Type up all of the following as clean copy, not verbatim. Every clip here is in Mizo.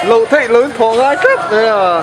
Loh theih lo in thawh ngai tlat mai a.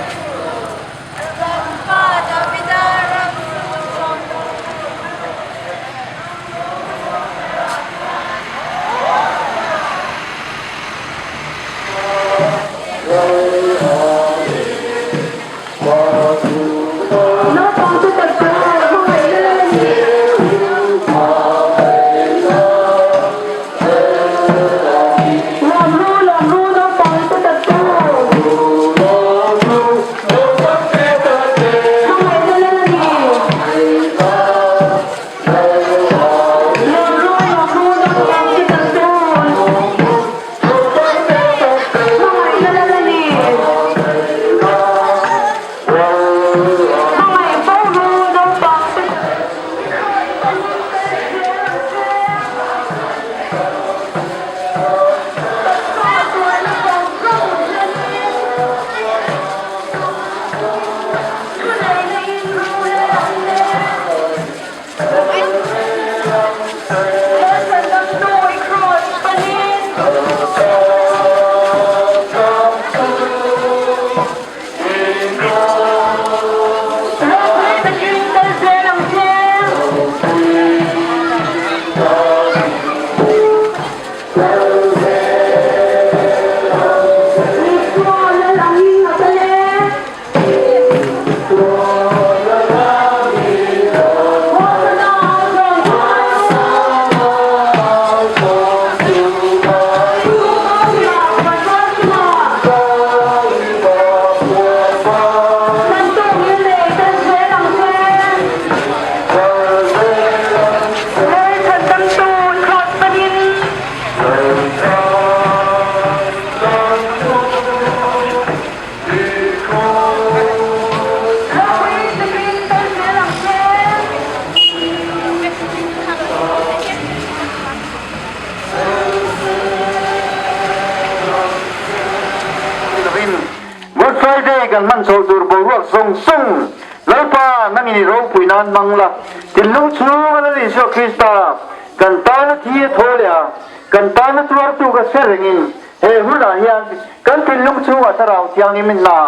Good Friday kan hman chho tur boruak zawng zawng Lalpa nangin i ropui nan hmang la, thinlung chhunga Lal Isua Krista kan tana thi a thaw leh a, kan tana tuartu ka hre rengin he hunah hian kan thinlung chhungah Thlarau Thianghlim in hna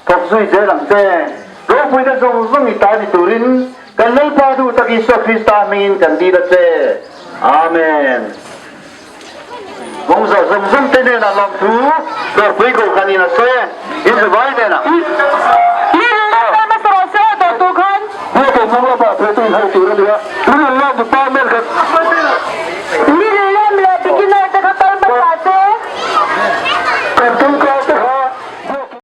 thawk zui zel ang che. Ropuina zawng zawng i ta ni turin kan Lalpa duh tak Isua Krista hmingin kan dil a che. Amen. Kawngzawh zawng zawng te hnenah lawmthu dawrpui ko khan in a sawi e, in zavai hnenah. Biakin hnung lamah phe tu inhauh tur a ni a, tun an lak department kha. Kan tum.